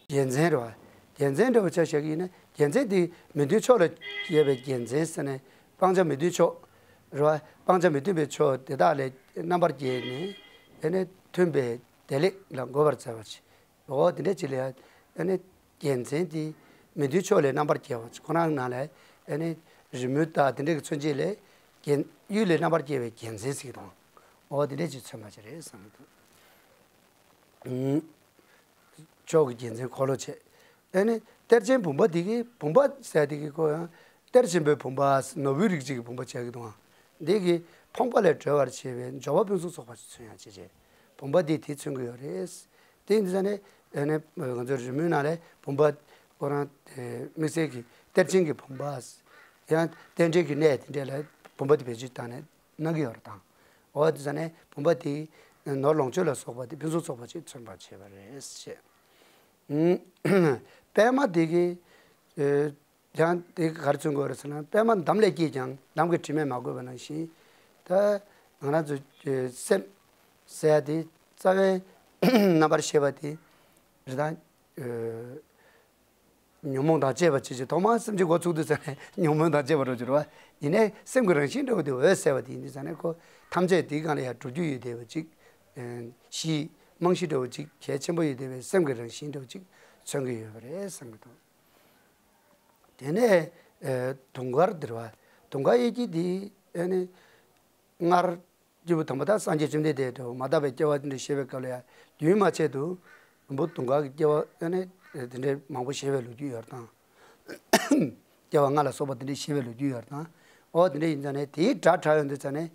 རྒྱལ་མཚན་རེད་པ། རྒྱལ་མཚན་འདྲ་བོ་ཆ་བཞག་གི་ཡིན་ན། རྒྱལ་མཚན་དེ་མི་མཐུན་ཕྱོགས་ལ་ཡོད་པའི་རྒྱལ་མཚན་ཟེར་ནས། སྤང་བྱ་མི་མཐུན་ཕྱོགས་རེད་པ། སྤང་བྱ་མི་མཐུན་པའི་ཕྱོགས་དེ་དག་ལས་རྣམ་པར་རྒྱལ་ནས། ཨ་ནི་མཐུན་པའི་བདེ་ལེགས་ལ་འགོད་པར་བྱ་བ་ཅིག་འོ་དེ་འདྲ་ཅིག་ལ་ཡ། ཨ་ནི་རྒྱལ་མཚན་དེ་མི་མཐུན་ཕྱོགས་ལས་རྣམ་པར་རྒྱལ་བ་ཅིག་ཁོ་རང་ནང་ལ་ཨ་ནི་རི་མོ་དང་དེ་འདྲ་གི་མཚོན་བྱེད་ལས་རྒྱལ་གཡུལ་ལས་རྣམ་པར་རྒྱལ་བའི་རྒྱལ་མཚན་ཟེར་གྱི་འདུག་འོ་དེ་འདྲ་ཅིག་མཚོན་པ་ཅིག་རེད་བསམ་གྱི་འདུག་ཕྱོགས་ཀྱི་རྒྱལ་མཚན་འཁོར་ལོ་བྱས། ཨ་ནི་གཏེར་ཆེན་བུམ་པ་འདི་གི། བུམ་པ་ཟེར་དེ་གི་ཁོ་ཡང་གཏེར་ཆེན་པོའི་བུམ་པ། ནོར་བུའི་རིགས་ཅིག་གི་བུམ་པ་བྱས་ཀྱི་འདུག་འདི་གི་ཕོངས་པ་ལས་གྲོལ་བར་བྱེད་པའི་འབྱོར་པ་ཕུན་སུམ་ཚོགས་པ་ཞིག་མཚོན་ཡང་བྱེད་ཅེས། བུམ་པ་འདི་དེ་མཚོན་གྱི་ཡོད་རེད། དེ་ཡིན་དུས་ཙ་ནས་ཨ་ནི་ང་ཚོ་རི་མོའི་ནང་ལས་བུམ་པ་ཁོ་རང་དེ་དམིགས་བསལ་གྱི་གཏེར་ཆེན་གྱི་བུམ་པ། ཡང་རྟེན་འབྲེལ་གྱི་གནས་དེ་འདྲ་ལ་བུམ་པ་དེ་བེད་སྤྱོད་བཏང་ནས་གནང་གི་ཡོད་རེད་དང་། འོ་དེ་ཙ་ནས་བུམ་པ་དེ་ནོར་ལོངས་སྤྱོད་ལ་སོགས་པ་དེ་ཕུན་སུམ་ཚོགས་པ་ཅིག་མཚོན་པར་བྱེད་པ་རེད་ཅེས། ཨུམ། པད་མ་དེ་གི་ཨེ་ཀྱང་དེ་ག་རེ་མཚོན་དགོས་རེད་ཟེར་ན། པད་མ་འདམ་ལས་སྐྱེས་ཀྱང་འདམ་གྱི་དྲི་མས་མ་གོས་པ་ནང་བཞིན། ད་ང་རང་ཚོ་ཨེ་སེམས་ཟེར་ཡ་དེ་རྩ་བའི་རྣམ་པར་ཤེས་པ་དེ་རེད་དང་། ཨེ་ཉོན་མོངས་དང་བཅས་པ་ཅིག་ཅིག་ཐོག་མར་སེམས་ཀྱི་འགོ་ཚུགས་དུས་ཙ་ནས་ཉོན་མོངས་དང་བཅས་པ་འགྲོ་གི་རེད་པ། ཡིན་ནའི་སེམས་ཀྱི་རང་བཞིན་འདྲ་བོ་དེ་འོད་གསལ་བ་དེ་ཡིན་དུས་ཙ་ནས་ཁོ་ཐམས་ཅད་དེའི་སྒང་ལ་ཡང་འགྲོ་རྒྱུ་ཡོད་བསྡད་པ་ཅིག་ཨེ་གཞི་རྨང་གཞི་འདྲ་བོ་ཅིག་གལ་ཆེན་པོ་ཡོད་བསྡད་པའི་སེམས་ཀྱི་རང་བཞིན་འདྲ་བོ་ཅིག་མཚོན་གྱི་ཡོད་པ་རེད་བསམ་གྱི་འདུག་དེ་ནས་ཨེ་དུང་དཀར་འདི་རེད་པ། དུང་དཀར་གཡས་འཁྱིལ་འདི་ཨ་ནི་སྔར་སྐྱེས་བུ་དམ་པ་དང་སངས་རྒྱས་བཅོམ་ལྡན་འདས་དང་མ་དག་པའི་སྐྱེ་བ་དེ་འདྲ་བཞེས་པའི་སྐབས་ལ་ཡང་རྒྱུན་མ་ཆད་དུ་མགོན་པོ་དུང་དཀར་གྱི་སྐྱེ་བ་ཨ་ནི་དེ་འདྲའི་མང་པོ་བཞེས་པའི་ལོ་རྒྱུས་ཡོད་རེད་དང་། སྐྱེ་བ་ལྔ་ལ་སོགས་པ་དེ་འདྲ་བཞེས་པའི་ལོ་རྒྱུས་ཡོད་རེད་དང་། འོ་དེ་འདྲ་ཡིན་ཙང་ནས་དེའི་སྒྲ་གྲགས་ཡོང་དུས་ཙང་ནས་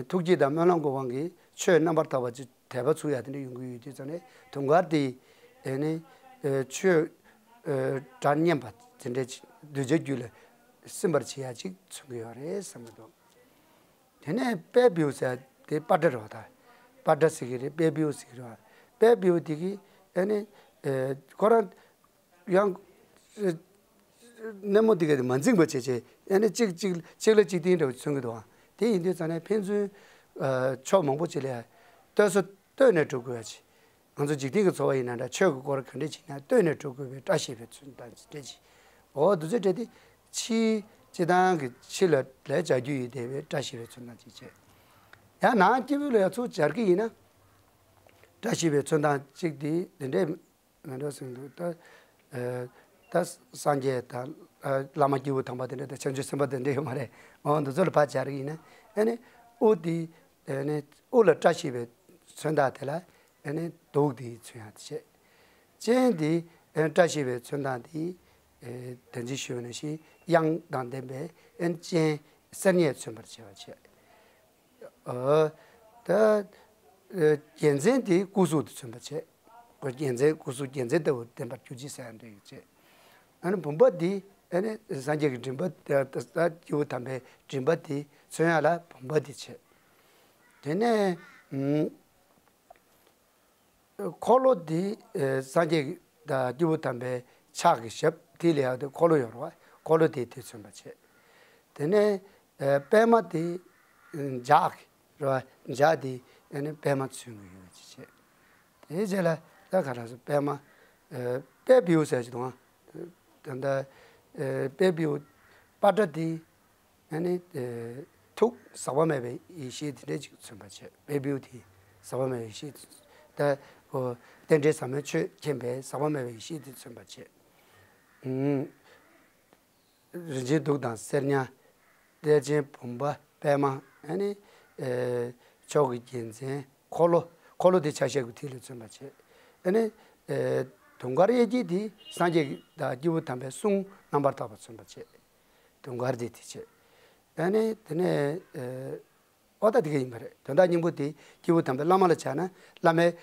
ཐུགས་བསྐྱེད་དང་སྨོན་ལམ་གྱི་དབང་གིས་ཆོས་རྣམ་པར་དག་པ་ཅིག་དད་པ་ཚུགས་ཡ་དེ་འདྲ་ཡོང་གི་ཡོད་དུས་ཙང་ནས། དུང་དཀར་དེ་ཨ་ནི་ཆོས་སྒྲ་སྙན་པ་དེ་འདྲ་ཅིག་གདུལ་བྱའི་རྒྱུད་ལ་སིམ་པར་བྱེད་ཡ་ཅིག་མཚོན་གྱི་ཡོད་རེད་བསམ་གྱི་འདུག་དེ་ནས་དཔལ་བེའུ་ཟེར་དེ་པ་ཏྲ་རེད་པ། ད་པ་ཏྲ་ཟེར་གྱི་རེད། དཔལ་བེའུ་ཟེར་གྱི་རེད་པ། དཔལ་བེའུ་དེ་གིས་ཨ་ནི་ཨེ་ཁོ་རང་ཡང་ཨེ་སྣེ་མོ་དེ་ག་དེ་མ་འཛིངས་པ་བྱས་བྱས། ཨ་ནི་གཅིག་གཅིག་གཅིག་ལ་གཅིག་བརྟེན་འདྲ་བོ་མཚོན་གྱི་འདུག་ཨ། དེ་ཡིན་དུས་ཙང་ནས་ཕན་ཚུན་ཨ་ཕྱོགས་མང་པོ་ཅིག་ལ་ལྟོས་ས་ལྟོས་ནས་འགྲོ་དགོས་ཡ་ཅིག་ང་ཚོ་འཇིག་རྟེན་གྱི་འཚོ་བ་ཡིན་ན་འདྲ། ཆོས་ཀྱི་སྐོར་ག་འདྲ་བྱེད་ན་ལྟོས་ནས་འགྲོ་དགོས་པའི་བཀྲ་ཤིས་པའི་མཚོན་རྟགས་ཅིག་འདྲ་ཅིག་འོ་དེ་ཚོ་སྤྲད་དེ་ཕྱིའི་སྤྱིར་བཏང་གི་ཕྱི་ལ་ལས་བྱ་རྒྱུ་ཡོད་བསྡད་པའི་བཀྲ་ཤིས་པའི་མཚོན་རྟགས་ཅིག་བྱས། ཡང་ནང་སྐྱེ་བོ་ལ་ཡང་ཚུར་སྦྱར་གྱི་ཡིན་ན། བཀྲ་ཤིས་པའི་མཚོན་རྟགས་ཅིག་དེ་འདི་འདྲས་མི་འགྲོ་ཟེར་འདུག་ད་ཨ་ད་སངས་རྒྱས་དང་ཨ་བླ་མ་སྐྱེས་བུ་དམ་པ་དེ་འདྲ་དང་བྱང་ཆུབ་སེམས་དཔའ་དེ་འདྲ་ཡོད་མ་རེད། འོ་འདི་ཚོ་ལ་ཕར་སྦྱར་གྱི་ཡིན་ན། ཨ་ནི་དབུ་དེ་ཨ་ནི་དབུ་ལ་བཀྲ་ཤིས་པའི་མཚོན་རྟགས་དེ་ལ་ཨ་ནི་གདུགས་དེའི་མཚོན་ཡང་བྱེད། སྤྱན་དེ་ཨ་ནི་བཀྲ་ཤིས་པའི་མཚོན་རྟགས་དེ་ཨ་ད་ཅི་ཞུས་པ་ནང་བཞིན་དབྱངས་དང་ལྡན་པའི་ཨ་ནི་སྤྱན་གསེར་ཉས་མཚོན་པར་བྱེད་པ་བྱས། ཨ་ད་ཨ་རྒྱལ་མཚན་དེ་སྐུ་གཟུགས་དེ་མཚོན་པར་བྱེད། ཁོ་རྒྱལ་མཚན་སྐུ་གཟུགས་རྒྱལ་མཚན་ལྟ་བུ་ལྡན་པར་གྱུར་ཅིག་ཟེར་ཡང་འདོད་ཡོད་བྱེད། ཨ་ནི་བུམ་པ་འདི་ ཨ་ནི་སངས་རྒྱས་ཀྱི་མགྲིན་པ་དེ་ད་ད་སྐྱེས་བུ་དམ་པའི་མགྲིན་པ་དེ་མཚོན་ཡ་ལ་བུམ་པ་དེ་བྱས། དེ་ནས་ཨུམ། འཁོར་ལོ་འདི་ཨེ་སངས་རྒྱས་དང་སྐྱེས་བུ་དམ་པའི་ཕྱག་གི་ཞབས་དེ་ལ་ཡང་དེ་འཁོར་ལོ་ཡོད་རེད་བ། འཁོར་ལོ་དེ་དེ་མཚོན་པ་བྱས། དེ་ནས་ཨེ་པད་མ་དེ་ཨེ་ལྗགས་ཀྱི་རེད་བ། ལྗགས་དེ་ཨེ་ནི་པད་མ་མཚོན་གྱི་ཡོད་ཅེས་བྱས། དེའི་རྗེས་ལ་ད་ག་རང་སོ་པད་མ་ཨེ་དཔལ་བེའུ་ཟེར་ཞིག་དང་། ད་ལྟ་ཨེ་དཔལ་བེའུ་པ་ཏྲ་དེ། ཨ་ནི་ཨེ་ཐུགས་ཟག་པ་མེད་པའི་ཡེ་ཤེས་དེ་འདྲ་ཅིག་མཚོན་པ་བྱས། དཔལ་བེའུ་དེ་ཟག་པ་མེད་པའི་ཡེ་ཤེས་ད་ཨོ་རྟེན་འབྲེལ་ཟབ་མོའི་ཆོས་མཁྱེན་པའི་ཟག་པ་མེད་པའི་ཡེ་ཤེས་དེ་མཚོན་པ་བྱས། ཨུམ། རིན་ཆེན་གདུགས་དང་གསེར་ཉ། གཏེར་ཆེན་བུམ་པ་པད་མ། ཨ་ནི་ཨེ་མཆོག་གི་རྒྱལ་མཚན་འཁོར་ལོ། འཁོར་ལོ་དེ་ཆ་ཤས་ཀྱི་མཐིལ་ལ་མཚོན་པ་བྱས། ཨ་ནི་ཨེ་དུང་དཀར་གཡས་འཁྱིལ་དེ་སངས་རྒྱས་དང་སྐྱེས་བུ་དམ་པའི་གསུང་རྣམ་པར་དག་པ་མཚོན་པ་བྱས། དུང་དཀར་དེ་དེ་བྱས། ཨ་ནི་དེ་ནས་ཨེ་ཨོ་ད་དེ་ག་ཡིན་པ་རེད། དོན་དག་སྙིང་པོ་དེ་སྐྱེས་བུ་དམ་པའི་བླ་མ་ལ་བྱས་ན་བླ་མའི་ཨེ་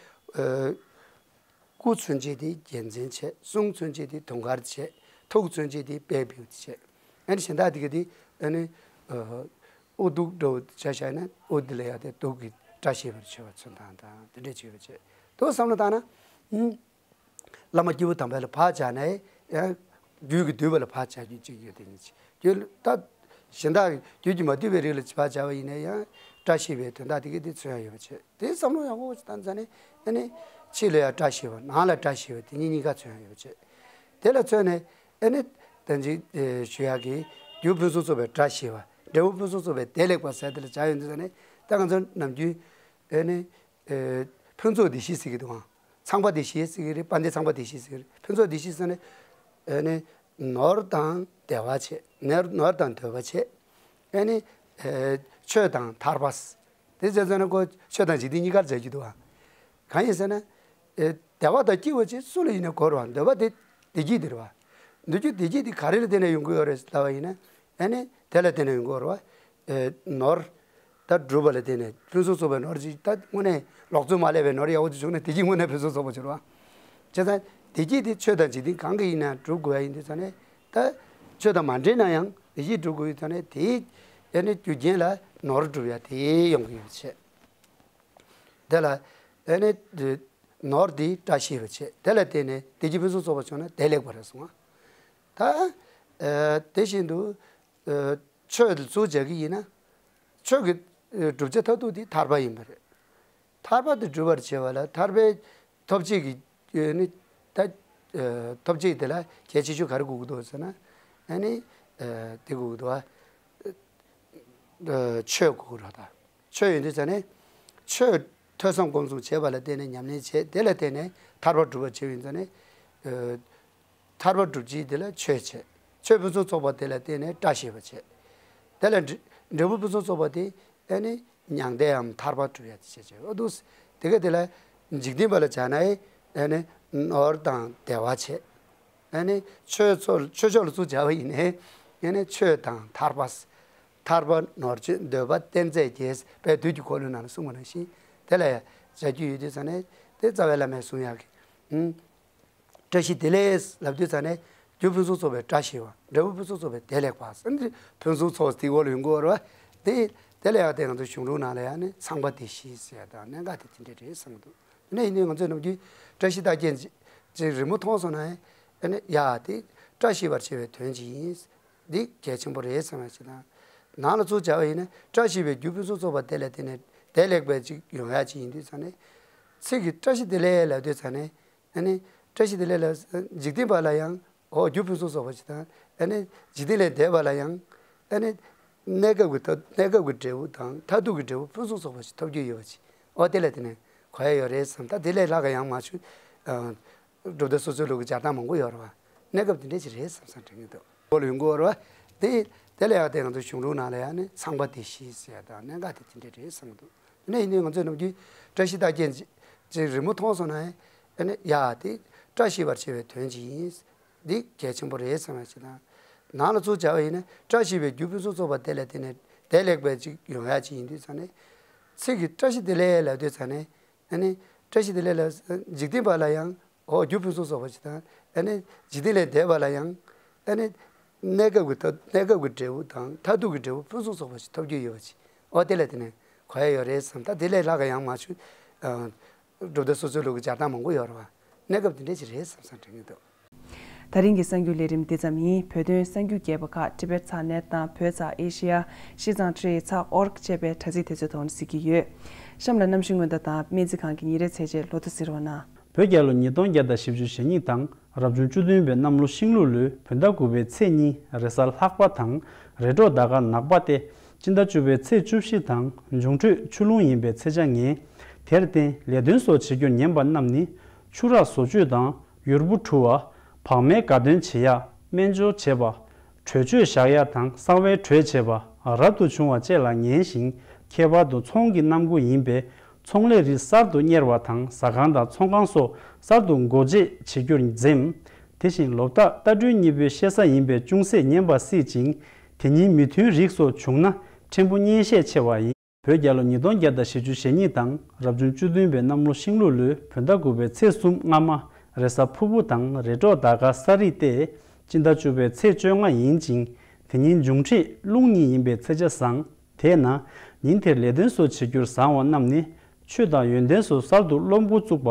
སྐུ་མཚོན་བྱེད་དེ་རྒྱལ་མཚན་བྱས། གསུང་མཚོན་བྱེད་དེ་དུང་དཀར་བྱས། ཐུགས་མཚོན་བྱེད་དེ་དཔལ་བེའུ་དེ་བྱས། ཨ་ནི་གཞན་དག་དེ་ག་དེ་ཨ་ནི་ཨེ་དབུ་གདུགས་འདྲ་བོ་བྱས་བཞག་ན་དབུ་དེ་ལ་ཡང་དེ་གདུགས་ཀྱི་སྐྲ་ཤད་པར་བྱས་པ་མཚོན་སྟངས་དང་དེ་འདྲས་བྱས་པ་བྱས། དེ་བསམ་བློ་བཏང་ན་ཨུམ། བླ་མ་སྐྱེས་བུ་དམ་པ་ལ་བག་བྱས་ནས་ཡང་རྒྱུད་ཀྱི་འདུས་པ་ལ་བག་བྱ་རྒྱུ་གཅིག་ཡོད་དེ་ཉིད་ཀྱི་རྒྱུད་ད་གཞན་དག་རྒྱུད་ཀྱི་མ་འདུས་པའི་རིགས་ལ་བག་བྱ་བ་ཡིན་ན་ཡང་བཀྲ་ཤིས་པའི་དོན་དག་དེ་གའི་དེ་མཚོན་ཡ་ཡོད་པ་བྱས། དེ་བསམ་བློ་ཡག་པོ་ཞིག་བཏང་ཙང་ནས་ཨ་ནི་ཕྱི་ལ་ཡང་བཀྲ་ཤིས་པ་ནང་ལ་བཀྲ་ཤིས་པ་དེ་གཉིས་གཉིས་ཀ་མཚོན་ཡ་ཡོད་པ་བྱས། དེ་ལ་མཚོན་ནས་ཨ་ནི་ད་ཅི་ཞུ་ཡག་གི་རྒྱུ་ཕུན་སུམ་ཚོགས་པའི་བཀྲ་ཤིས་པ། འབྲས་བུ་ཕུན་སུམ་ཚོགས་པའི་བདེ་ལེགས་པ་ཟེར་དེ་ལ་བྱ་ཡོད་འདུག་ཙང་ནས་ད་ང་ཚོ་ནམ་རྒྱུན་ཨ་ནི། ཨེ་ཕུན་ཚོགས་བདེ་གཤེགས་ཟེར་གྱི་འདུག་ཨང་། ཚངས་པ་བདེ་གཤེགས་ཟེར་གྱི་རེད། དཔལ་ལྡན་ཚངས་པ་བདེ་གཤེགས་ཟེར་གྱི་རེད། ཕུན་ཚོགས་བདེ་གཤེགས་ཟེར་ནས་ཨེ་ནི་ནོར་དང་བདེ་བ་བྱས། ནོར་ནོར་དང་འདོད་པ་བྱས། ཨེ་ནི་ཨེ་ཆོས་དང་ཐར་པ། དེ་བྱས་ཙང་ནས་ཁོ་ཆོས་དང་འཇིག་རྟེན་གཉིས་ཀར་སྦྱར་གྱི་འདུག་ཨང་། གང་ཡིན་ཟེར་ན། ཨེ་བདེ་བ་དང་སྐྱིད་པ་བྱས་སུ་ལ་ཡིན་ན་དགོས་རེད་བ། འདོད་པ་དེ་བདེ་སྐྱིད་དེ་རེད་བ། འདོད་རྒྱུ་བདེ་སྐྱིད་དེ་ག་རེ་ལ་བརྟེན་ནས་ཡོང་གི་ཡོད་རེད་ལབ་པ་ཡིན་ན། ཨེ་ནི་དེ་ལ་བརྟེན་ནས་ཡོང་གི་ཡོད་རེད་བ། ཨེ་ནོར། ད་སྒྲུབ་པ་ལ་བརྟེན་ནས་ཕུན་སུམ་ཚོགས་པའི་ནོར་ཅིག་ད་དངོས་གནས་ལོག་འཚོ་མ་ལས་པའི་ནོར་ཡག་པོ་ཅིག་བྱུང་ན་བདེ་སྐྱིད་དངོས་གནས་ཕུན་སུམ་ཚོགས་པ་ཅིག་རེད་བ། བྱས་ཙང་བདེ་སྐྱིད་དེ་ཆོས་དང་འཇིག་རྟེན་གང་གི་ཡིན་ན་སྒྲུབ་དགོས་ཡ་ཡིན་དུས་ཙང་ནས་ད་ཆོས་དང་མ་འབྲེལ་ན་ཡང་བདེ་སྐྱིད་སྒྲུབ་དགོས་ཡོད་ཙང་ནས་དེའི་ཨེ་ནི་རྒྱུ་རྐྱེན་ལ་ནོར་སྒྲུབ་ཡ་དེ་ཡོང་གི་ཡོད་བྱས། དེ་ལ་ཨེ་ནི་ནོར་དེ་བཀྲ་ཤིས་པ་བྱས། དེ་ལ་བརྟེན་ནས་བདེ་སྐྱིད་ཕུན་སུམ་ཚོགས་པ་བྱུང་ན་བདེ་ལེགས་པ་རེད་གསུངས། ད་ཨེ་དེ་བཞིན་དུ་ཨེ་ཆོས་ལ་ཚུར་སྦྱར་གྱི་ཡིན་ན། ཆོས་ཀྱི་ཨེ་བསྒྲུབ་བྱ་མཐར་ཐུག་དེ་ཐར་པ་ཡིན་པ་རེད། ཐར་པ་དེ་སྒྲུབ་པར་བྱེད་པ་ལ་ཐར་པའི་ཐོབ་བྱེད་ཀྱི་ཨེ་ནི་ད་ཨེ་ཐོབ་བྱེད་དེ་ལ་གལ་ཆེ་ཤོས་ག་རེ་དགོས་ཀྱི་འདུག་ཟེར་ན། ཨེ་ནི་ཨེ་དེ་དགོས་ཀྱི་འདུག་ཨ། ཆོས་དགོས་ར་ད། ཆོས་ཡོད་དུས་ཙང་ནས་ཆོས་ཐོས་བསམ་སྒོམ་གསུམ་བྱས་པ་ལ་བརྟེན་ནས་ཉམས་ལེན་བྱས། དེ་ལ་བརྟེན་ནས་ཐར་པ་སྒྲུབ་པར་བྱེད་པ་ཡིན་ཙང་ནས། ཐར་པ་སྒྲུབ་བྱེད་དེ་ལ་ཆོས་བྱས། ཆོས་ཕུན་སུམ་ཚོགས་པ་དེ་ལ་བརྟེན་ནས་བཀྲ་ཤིས་པ་བྱས། དེ་ལ་འབྲས་འབྲས་བུ་ཕུན་སུམ་ཚོགས་པ་དེ་ཨེ་ནི་མྱང་འདས་འམ་ཐར་པ་སྒྲུབ་ཡ་དེ་བྱས་བྱས་འོ་འདུག་དེ་ག་དེ་ལ་འཇིག་རྟེན་པ་ལ་བྱ་ན་ཨེ་ནི་ནོར་དང་བདེ་བ་བྱས། ཨ་ནི་ཆོས་ཚོགས་ཆོས་ཕྱོགས་ལ་ཚུར་སྦྱར་བ་ཡིན་ནའི། ཨ་ནི་ཆོས་དང་ཐར་པ། ཐར་པ་ནོར་སྤྱོད་འདོད་པ་རྟེན་རྫས་བརྒྱད་དཔལ་དུས་ཀྱི་འཁོར་ལོའི་ནང་ལ་གསུངས་པ་ནང་བཞིན་དེ་ལ་ཡང་སྦྱར་རྒྱུ་ཡོད་དུས་ཙང་ནས་དེ་རྩ་བའི་བླ་མས་གསུང་ཡག་གི། ཨུམ། བཀྲ་ཤིས་བདེ་ལེགས་ལབ་དུས་ཙང་ནས་རྒྱུ་ཕུན་སུམ་ཚོགས་པའི་བཀྲ་ཤིས་པ། འབྲས་བུ་ཕུན་སུམ་ཚོགས་པའི་བདེ་ལེགས་པ། ཨ་ནི་ཕུན་སུམ་ཚོགས་དེའི་འོག་ལ་ཡོང་གི་ཡོད་རེད་བ། དེ་དེ་ལ་ཡང་དེ་ང་ཚོ་གཞུང་ལུགས་ནང་ལ་ཡང་ནི་ཚངས་པ་བདེ་གཤེགས་ཟེར་ཡ་དང་གནད་འགག་དེ་དེ་འདྲ་རེད་བསམ་གྱི་འདུག་དེ་ནས་ཡིན་ནའི་ང་ཚོས་ནམ་རྒྱུན་བཀྲ་ཤིས་རྟགས་བརྒྱད་ཅིག་རི་མོ་མཐོང་སོང་ན་ཨེ་ནི་ཡ་དེ་བཀྲ་ཤིས་པར་བྱེད་པའི་དོན་ཅིག་ཡིན། འདི་གལ་ཆེན་པོ་རེད་བསམ་ཡ་ཅིག་དང་། ནང་ལ་ཚུར་སྦྱར་བ་ཡིན་ན་བཀྲ་ཤིས་པའི་རྒྱུ་ཕུན་སུམ་ཚོགས་པ་དེ་ལ་བརྟེན་ནས་བདེ་ལེགས་པ་ཅིག་ཡོང་ཡ་ཅིག་ཡིན་དུས་ཙང་ནས། ཚིག་གི་བཀྲ་ཤིས་བདེ་ལེགས་ལབ་དུས་ཙང་ནས་ཨེ་ནི་བཀྲ་ཤིས་བདེ་ལེགས་ལ་འཇིག་རྟེན་པ་ལ་ཡང་འོ་རྒྱུ་ཕུན་སུམ་ཚོགས་པ་ཅིག་དང་ཨེ་ནི་འཇིག་རྟེན་ལས་འདས་པ་ལ་ཡང་ཨེ་ནི་གནས་སྐབས་ཀྱི་ཐ་གནས་སྐབས་ཀྱི་འབྲས་བུ་དང་མཐར་ཐུག་གི་འབྲས་བུ་ཕུན་སུམ་ཚོགས་པ་ཅིག་ཐོབ་རྒྱུ་ཡོད་པ་ཅིག་འོ་དེ་ལ་བརྟེན་ནས་གོ་ཡ་ཡོད་རེད་བསམ། ད་དེ་ལས་ལྷག་ག་ཡང་མ་བྱུང་། གྲུབ་མཐའ་སོ་སོའི་ལུགས་ཀྱི་སྦྱར་སྟངས་མང་པོ་ཡོད་རེད་བ། གནས་སྐབས་དེ་འདྲ་ཞིག་རེད་བསམ་བསམ་དྲན་གྱི་འདུག་སྐོར་ལ་ཡོང་གི་ཡོད་རེད་བ། དེ་དེ་ལ་ཡང་དེ་ང་ཚོ་གཞུང་ལུགས་ནང་ལ་ཡང་ནི་ཚངས་པ་བདེ་གཤེགས་ཟེར་ཡ་དང་གནད་འགག་དེ་དེ་འདྲ་རེད་བསམ་གྱི་འདུག་དེ་ནས་ཡིན་ནའི་ང་ཚོས་ནམ་རྒྱུན་བཀྲ་ཤིས་རྟགས་བརྒྱད་ཅིག་རི་མོ་མཐོང་སོང་ན་ཨེ་ནི་ཡ་དེ་བཀྲ་ཤིས་པར་བྱེད་པའི་དོན་ཅིག་ཡིན། འདི་གལ་ཆེན་པོ་རེད་བསམ་ཡ་ཅིག་དང་། ནང་ལ་ཚུར་སྦྱར་བ་ཡིན་ན་བཀྲ་ཤིས་པའི་རྒྱུ་ཕུན་སུམ་ཚོགས་པ་དེ་ལ་བརྟེན་ནས་བདེ་ལེགས་པ་ཅིག་ཡོང་ཡ་ཅིག་ཡིན་དུས་ཙང་ནས། ཚིག་གི་བཀྲ་ཤིས་བདེ་ལེགས་ལབ་དུས་ཙང་ནས། ཨ་ནི་བཀྲ་ཤིས་བདེ་ལེགས་ལ་འཇིག་རྟེན་པ་ལ་ཡང་འོ་རྒྱུ་ཕུན་སུམ་ཚོགས་པ་ཅིག་དང་། ཨ་ནི་འཇིག་རྟེན་ལས་འདས་པ་ལ་ཡང་ཨ་ནི་ གནས་སྐབས་ཀྱི་ཐོག་གནས་སྐབས་ཀྱི་འབྲས་བུ་དང་མཐར་ཐུག་གི་འབྲས་བུ་ཕུན་སུམ་ཚོགས་པ་ཞིག་ཐོབ་རྒྱུ་ཡོད་པ་ཅིག་ཨོ་དེ་ལ་དེ་ནས་གོ་ཡ་ཡོད་རེད་བསམ། ད་དེ་ལས་ལྷག་ག་ཡང་མ་ཞུ། གྲུབ་མཐའ་སོ་སོའི་ལུགས་ཀྱི་སྦྱར་སྟངས་མང་པོ་ཡོད་རེད་བ། གནས་སྐབས་དེ་འདྲ་ཞིག་རེད་བསམ་བསམ་དྲན་གྱི་འདུག་ད་རིང་གི་གསར་འགྱུར་ལས་རིམ་འདི་ཙམ་ཡིན། བོད་དོན་གསར་འགྱུར་རྒྱས་པ་ཁག་ཊི་བེཊ་ཚགས་ནེཊ་དང་བོད་ཚགས་ཨེ་ཤི་ཡ། ཤིས་ཙང་ཊི་ཚགས་ཨོ་རྒ་བཅས་པའི་དྲ་ཚིགས་དེ་ཚོའི་ཐོག་ནས་གཟིགས་ཀྱི་ཡོད། གཤམ་ལ་གནམ་གཤིས་སྔོན་བརྡ་དང་སྨན་རྩིས་ཁང་གི་ཉིན་རེའི་ཚད་འཇལ་ལོ་ཐོ་གཟིགས་རོགས་གནང་། བོད་རྒྱལ་ལོ་ཉིས་སྟོང་བརྒྱ་དང་བཞི་བཅུ་ཞེ་གཉིས་དང་རབ་བྱུང་བཅུ་བདུན་པའི་གནམ་ལོ་ཤིང་ལུག་ལོའི་བོད་ཟླ་དགུ་པའི་ཚེས་གཉིས་རེས་གཟའ་ལྷག་པ་དང་རེས་གྲོགས་ཟླ་སྐར་ནག་པ་སྟེ། སྤྱི་ཟླ་བཅུ་པའི་ཚེས་བཅུ་བཞི་དང་འབྱུང་འཕྲོད་ཆུ་རླུང་ཡིན་པའི་ཚེས་ཆ་ངེས། དེར་བརྟེན་ལས་དོན་སོགས་བྱེད་རྒྱུར་ཉན་པ་རྣམས་ནི། ཆུ་རགས་བཟོ་བཅོས་དང་ཡུར་བུ་འཁྲུ་བ། བག་མའི་དགའ་སྟོན་བྱེད་ཡག་སྨན་སྦྱོར་བྱེད་པ། གྲོས་ཆོད་བཞག་ཡག་དང་གསང་བའི་གྲོས་བྱེད་པ་རབ་ཏུ་བྱུང་བ་བཅས་ལ་ངེས་ཤིང་། ཁྱད་པར་དུ་ཚོང་གི་གནམ་སྒོ་ཡིན་པས་ཚོང་ལས་རིགས་གསར་དུ་གཉེར་བ་དང་ཟ་ཁང་དང་ཚོང་ཁང་སོགས་གསར་དུ་སྒོ་འབྱེད་བྱེད་རྒྱུར་འཛེམ། དེ་བཞིན་ལོ་རྟགས་རྟ་སྦྲུལ་གཉིས་པོའི་བཤད་ས་ཡིན་པས་ཅུང་ཟད་ཉན་པ་སྲིད་ཅིང་། དེ་ཉིད་མི་མཐུན་རིགས་སོགས་བྱུང་ན་ཕྲན་བུ་གཉེན་བཤད་ཆེ་བ་ཡིན། བོད་རྒྱལ་ལོ་ཉིས་སྟོང་བརྒྱ་དང་བཞི་བཅུ་ཞེ་གཉིས་དང་རབ་བྱུང་བཅུ་བདུན་པའི་གནམ་ལོ་ཤིང་ལུག་ལོའི་བོད་ཟླ་དགུ་པའི་ཚེས་གསུམ་སྔ་མ་རེས་གཟའ་ཕུར་བུ་དང་རེས་གྲོགས་ཟླ་སྐར་གསར་རིས་ཏེ། སྤྱི་ཟླ་བཅུ་པའི་ཚེས་བཅོ་ལྔ་ཡིན་ཅིང་། དེ་ཉིན་འབྱུང་འཕྲོད་རླུང་གཉིས་ཡིན་པའི་ཚེས་ཆ་བཟང་། དེས་ན། ཉིན་དེར་ལས་དོན་སོགས་བྱེད་རྒྱུར་བཟང་བ་རྣམས་ནི། ཆོས་དང་ཡོན་ཏན་སོགས་གསར་དུ་སློབ་འགོ་བཙུགས་པ།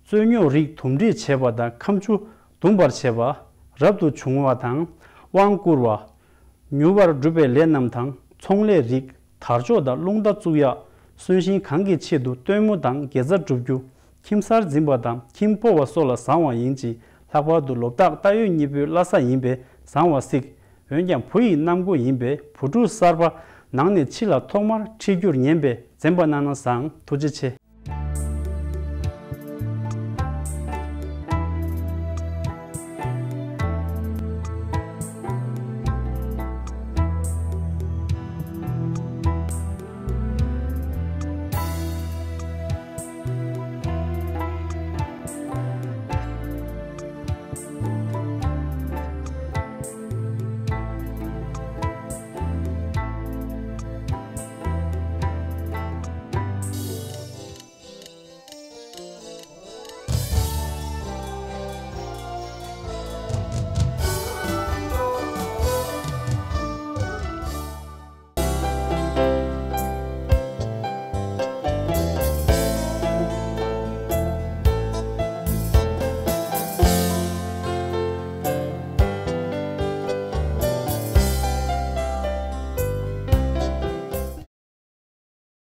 རྩོད་རྙོག་རིགས་དུམ་སྒྲིག་བྱེད་པ་དང་ཁ་མཆུ་འདུམ་པར་བྱེད་པ། རབ་ཏུ་བྱུང་བ་དང་། དབང་བསྐུར་བ། མྱུར་བར་འགྲུབ་པའི་ལས་རྣམས་དང་ཚོང་ལས་རིགས། དར་ལྕོག་དང་རླུང་རྟ་བཙུགས་ཡག་གསོན་གཤིན་གང་གི་ཆེད་དུ་སྟོན་མོ་དང་དགེ་རྩ་བསྒྲུབ་རྒྱུ། ཁྱིམ་གསར་འཛིན་པ་དང་ཁྱིམ་སྤོ་བ་སོགས་ལ་བཟང་བ་ཡིན་གྱི། ལྷག་པར་དུ་ལོ་རྟགས་རྟ་ཡོས་གཉིས་པོའི་བླ་གཟའ་ཡིན་པས་བཟང་བ་སྲིད། འོན་ཀྱང་བུ་ཡི་གནམ་སྒོ་ཡིན་པས་བུ་ཕྲུག་གསར་པ་ནང་ནས་ཕྱི་ལ་ཐོག་མར་ཁྲིད་རྒྱུར་ཉན་པས་འཛེམ་པ་གནང་ན་བཟང་། ཐུགས་རྗེ་ཆེ།